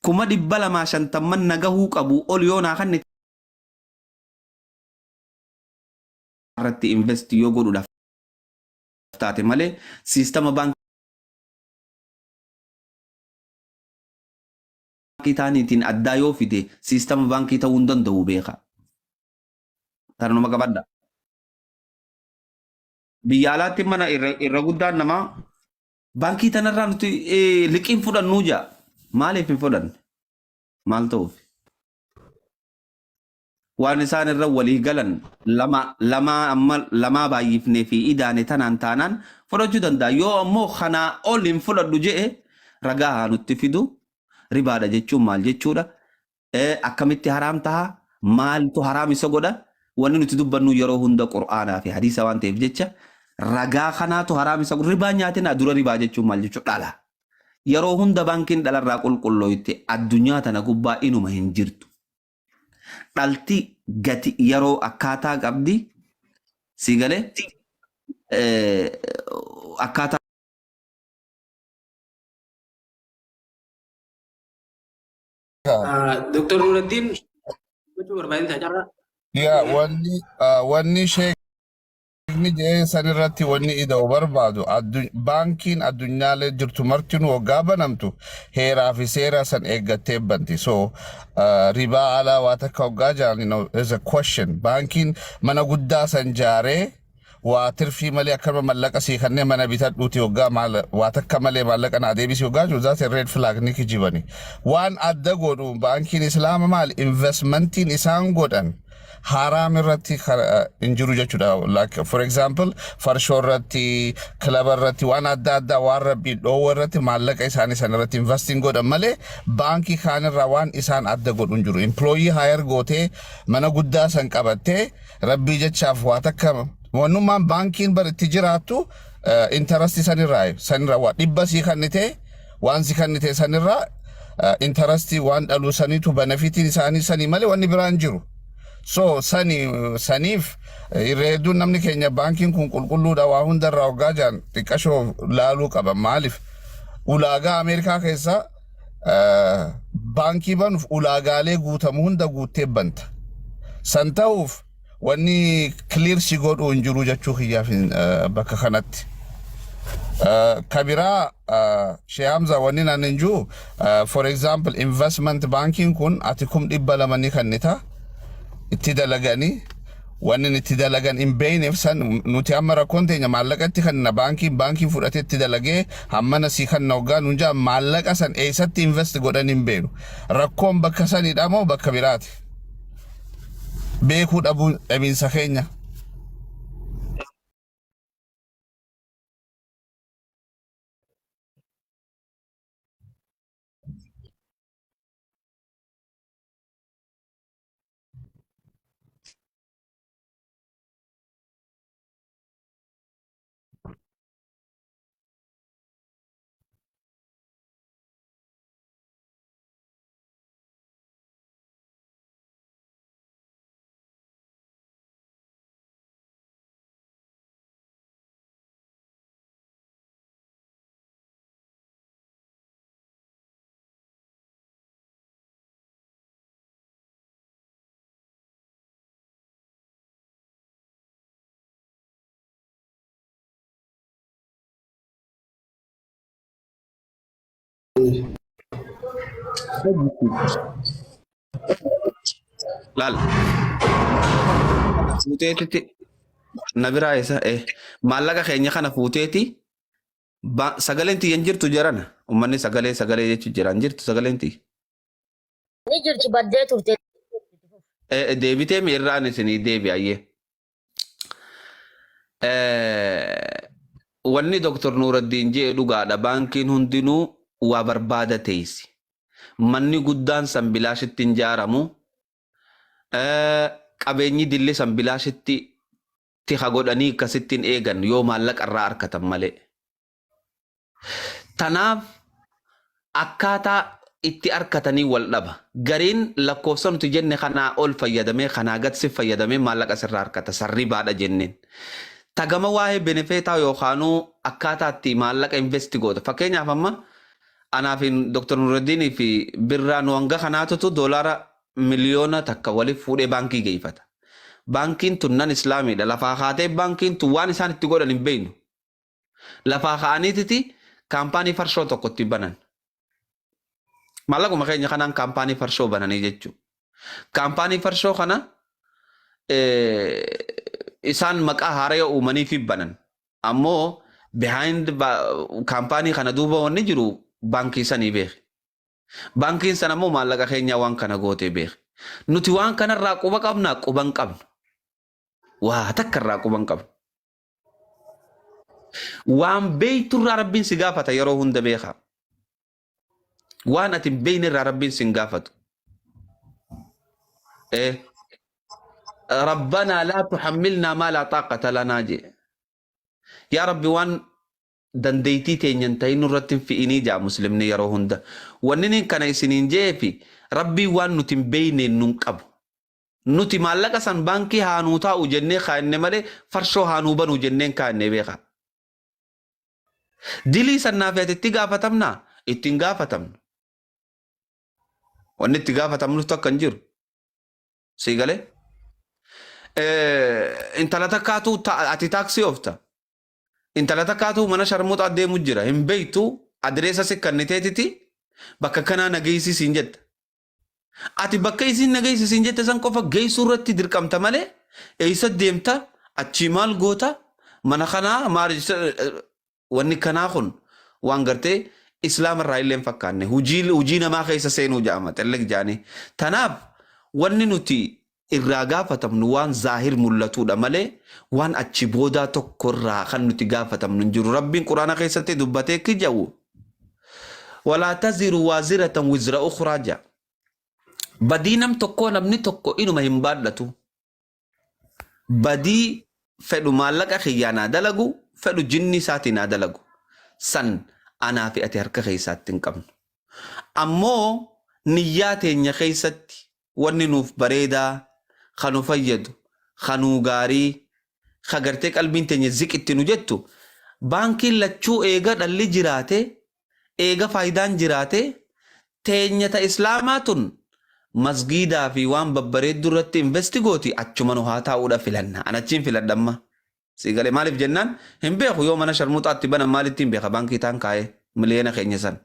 250,000 nagahuu qabu ol yoo naa kanne irratti invest yoo godhuudhaaf taate malee, siistama baankii taaniitiin addaa yoo fide siistama baankii ta'uu hin danda'u, beeka. Tanuma qabadha. Biyya alaatti mana irra guddaan namaa baankii tanarraa nuti liqiin fudhannuu jaa. Maaliif hin fudhanne? Maal ta'uuf? Waan isaan irra walii galan lama lamaa amma lamaa baay'ifnee fi idaane tanaan taanaan fudhachuu danda'a. Yoo ammoo kanaa ol hin fudhadhu je'e, ragaa haa nutti fidu. Ribaadha jechuun maal jechuudha? Akkamitti haraam taha? Maaltu haraam isa godha? Wanni nuti dubbannu yeroo hunda Qur'aanaa fi hadiisa waan ta'eef jecha, ragaa kanaatu haraam isa godha. Ribaa nyaatina dura, ribaa jechuun maal jechuudha? Dhala. Yeroo hunda baankiin dhalarraa qulqullooyte addunyaa tana gubbaa inuma hin jirtu. Dhalti gati yeroo akkaataa qabdi, si galee, akkaataa Dr. Nuraddiin gochuu barbaadin carraa. Yaa, wanni sheekni jedhee san irratti wanni ida'u barbaadu, baankiin addunyaalee jirtu martinuu waggaa banamtu heeraa fi seera san eeggattee banti. So ribaa alaa waa takka waggaa jiran, is a question. Baankiin mana guddaa san jaaree waa tirfii malee akkanuma mallaqa sii kannee mana bitadhuuti waggaa maal waa takka malee maallaqa naa deebisi waggaa jiru, that's a red flag, ni kijibani. Waan adda godhu baankiin Islaama maal investmentiin isaan godhan haraam irratti hin jiru jechuudha. Like, for example, farshoo irratti, kilaba irratti, waan adda addaa waan rabbii dhoowwa irratti maallaqa isaanii san irratti investing godhan malee baankii kaanirraa waan isaan adda godhu hin jiru. Employee hire gootee mana guddaa san qabattee rabbii jechaaf waa takka wannummaan baankiin bar itti jiraattu interest sanirraa waa 100 sii kannitee, waan si kannite sanirraa interest waan dhaluu saniitu benefitiin isaanii sanii malee wanni biraan jiru. So sani saniif irra hedduun namni keenya baankiin kun qulqulluudha waa hundarraa waggaa jaan xiqqashoo laaluu qaba. Maaliif, ulaagaa Ameerikaa keessa baankii banuuf ulaagaalee guutamu hunda guuttee banta. San ta'uuf wanni clear si godhu hin jiru jechuu kiyyaaf bakka kanatti. Kabiraa, Shee Hamza, wanni nan hin jiru, for example, investment banking kun ati 200,000 ni kennita, itti dalaganii wanni itti dalagan hin beeyneef san nuti amma rakkoon teenya maallaqa itti kenna, baankiin fudhatee itti dalagee hammana sii kenna waggaa nuun jaa, maallaqa san eessatti invest godhan hin beenu. Rakkoon bakka sanidha moo bakka biraati? Beekuu dhabuu dhabiinsa keenya. Laal. Fuuteetitti na biraa isa maallaqa keenya kana fuuteeti sagaleen tiyya hin jirtu jarana. Uummanni sagalee sagalee jechuun jira, hin jirtu sagaleen tiyya. Ni jirti, baddee turte. Deebitee miirraan isinii deebi ayyee. Wanni Dr. Nuuraddiin jee dhugaadha. Baankiin hundinuu waa barbaada teessi. Manni guddaan san bilaashitti hin ijaaramu. Qabeenyi dilli san bilaashitti tika godhanii akkasitti hin eegan yoo maallaqa irraa argatan malee. Tanaaf akkaataa itti argatanii wal dhaba. Gariin lakkoofsa nuti jenne kanaa ol fayyadamee, kanaa gad si fayyadamee maallaqa sirraa argata. Sarribaadha jenneen. Tagama waa'ee benefeetaa yookaanuu akkaataa itti maallaqa invest goota. Fakkeenyaaf, amma Anaa fi Dr. Nuruddinii fi Birraa nu hanga kanaatutu $1 million waliif fuudhee baankii geeffata. Baankiin tun nan islaamiidha. Lafaa kaatee baankiin tun waan isaan itti godhan hin beeknu. Lafaa ka'aniititi kaampaanii farshoo tokko itti banan. Maallaquma keenya kanaan kaampaanii farshoo bananii jechuudha. Kaampaanii farshoo kana isaan maqaa haaraya uumanii fi banan. Ammoo behind kaampaanii kana duuba wanni jiru baankii sanii beeki. Baankiin sana ammoo maallaqa keenya waan kana gootee beeki. Nuti waan kanarraa quba qabnaa? Quba hin qabnu. Waa takka irraa quba hin qabnu. Waan beeyturraa Rabbiin si gaafata yeroo hunda, beekaa. Waan ati hin beeyne irraa Rabbiin si hin gaafatu. ربنا لا تحملنا ما لا طاقة لنا jee. Yaa Rabbi, waan dandeettii teenya hin ta'in nurratti hin fe'inii jaa muslimni yeroo hunda. Wanni inni kana isiniin jee fi Rabbiin waan nuti hin beeyneen nun qabu. Nuti maallaqa san baankii haa nuu taa'u jennee kaa'anne malee farshoo haa nuu banuu jenneen kaa'anne, beekaa. Dilii sannaaf ati itti gaafatamnaa? Itti hin gaafatamnu. Wanni itti gaafatamnu takka hin jiru. Sii galee? Intala takkaatu ati taaksii oofta. Intala takkaatu mana sharmuuxaa deemu jira. Hin beektu, adireessa si kanniteetiti bakka kanaa nageessi siin jetta. Ati bakka isiin nageessi siin jette san qofa geessuu irratti dirqamta malee eessa deemta, achii maal goota, mana kanaa maal, wanni kanaa kun waan gartee islaama irraa illee hin fakkaanne, hujii namaa keessa seenuu jedhama xelleq jedhanii. Tanaaf wanni nuti irraa gaafatamnu waan zaahir mul'atudha malee waan achi boodaa tokko irraa kan nuti gaafatamnu hin jiru. Rabbiin Quraana keessatti dubbatee kija'u ولا تزر وازرة وزر أخرى ja'a. Badii nam tokkoo namni tokko inuma hin baadhatu. Badii fedhu maallaqa kiyyaa naa dalagu, fedhu jinni isaatii naa dalagu. San anaa fi ati harka keessaatti hin qabnu. Ammoo niyyaa teenya keessatti wanni nuuf bareedaa, kan nu fayyadu, kan nuu gaarii, ka gartee qalbiin teenya ziqitti nu jettu, baankiin lachuu eega dhalli jiraate, eega faayidaan jiraate, teenya ta islaamaa tun masgiidaa fi waan babbareedduu irratti invest gooti, achuma nu haa taa'uudha filanna. An achiin filadha amma. Si galee? Maaliif jennaan hin beeku, yoo mana sharmuuxaatti banan maalittiin beeka baankii taan kaa'ee miliyoona keenya san.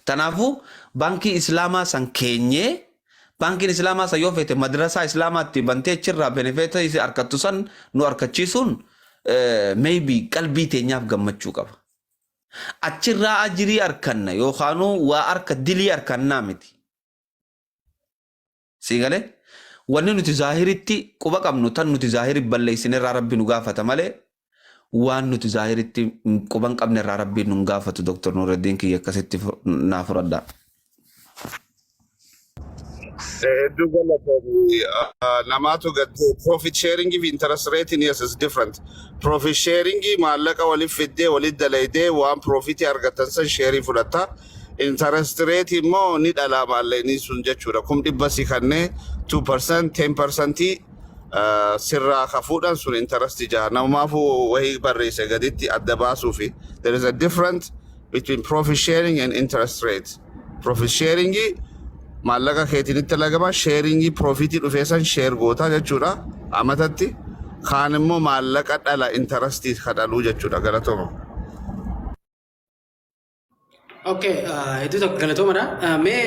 Kanaafuu baankii islaamaa san keenyee, baankiin islaamaa san yoo feete madrasaa islaamaatti bantee achirraa benefit isi harkattu san nu harkachiisuun maybe qalbii teenyaaf gammachuu qaba. Achirraa ajirii harkanna yookaanuu waa harka dilii harkannaa miti. Si galee? Wanni nuti zaahiritti quba qabnu tan nuti zaahiri balleessinirraa Rabbi nu gaafata malee waan nuti zaahiritti quba hin qabne irraa Rabbiin nu hin gaafatu. Dr. Nuruddin kiyya akkasitti naa fudhadhaa. Hedduu galatoomi. Namaatu gattee profit sharing fi interest rate yes is different. Profit sharing maallaqa waliif fiddee walitti dalaydee waan profit argatan san share fudhatta. Interest rate immoo ni dhalaa maallaqni sun jechuudha. 100,000 si kannee 2%, 10% sirraa ka fuudhan sun interest jaha. Namumaafuu wahii barreesse gaditti adda baasuufi. There is a difference between profit sharing and interest rate. Profit sharing maallaqa keetiin itti dalagama, sharing profitii dhufee san share goota jechuudha amatatti. Kaan immoo maallaqa dhala interestii ka dhaluu jechuudha. Galatooma. Okay, hedduu tokko galatoomadha. Mee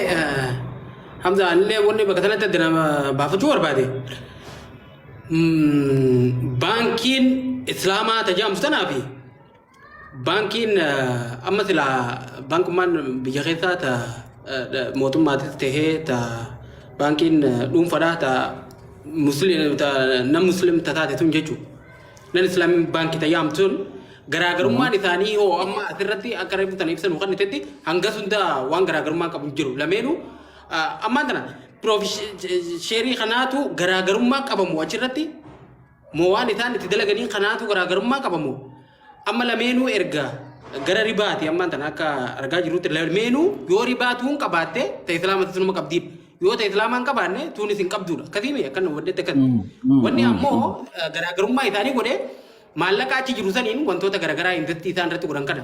Hamza, anillee wanni bakka kanatti adda nama baafachuu barbaade. Baankiin Islaamaa tajaajiltu tanaa fi baankiin amma silaa baankummaan biyya keessaa ta mootummaatis tahee ta baankiin dhuunfaadhaa ta muslim ta nam muslim ta taate tun jechuudha. Nan islaamiin baankii tajaajiltu sun garaagarummaan isaanii hoo amma asirratti akka reefu tana ibsan kan itetti hanga sunda waan garaagarummaa qabu hin jiru. Lameenuu ammaan tana share kanaatu garaagarummaa qabamu achirratti moo waan isaan itti dalaganii kanaatu garaagarummaa qabamu? Amma lameenuu erga gara ribaati, ammaan tana akka argaa jirrutti lameenuu yoo ribaa tuun qabaatte ta'e islaamatti sunuma qabdiidha. Yoo ta'e islaamaa hin qabaanne tuunis hin qabduudha. Akkasii mee akkan hubadhetti akkas. Wanni ammoo garaagarummaa isaanii godhee maallaqa achi jiru saniin wantoota garaagaraa invest isaan irratti godhan kana.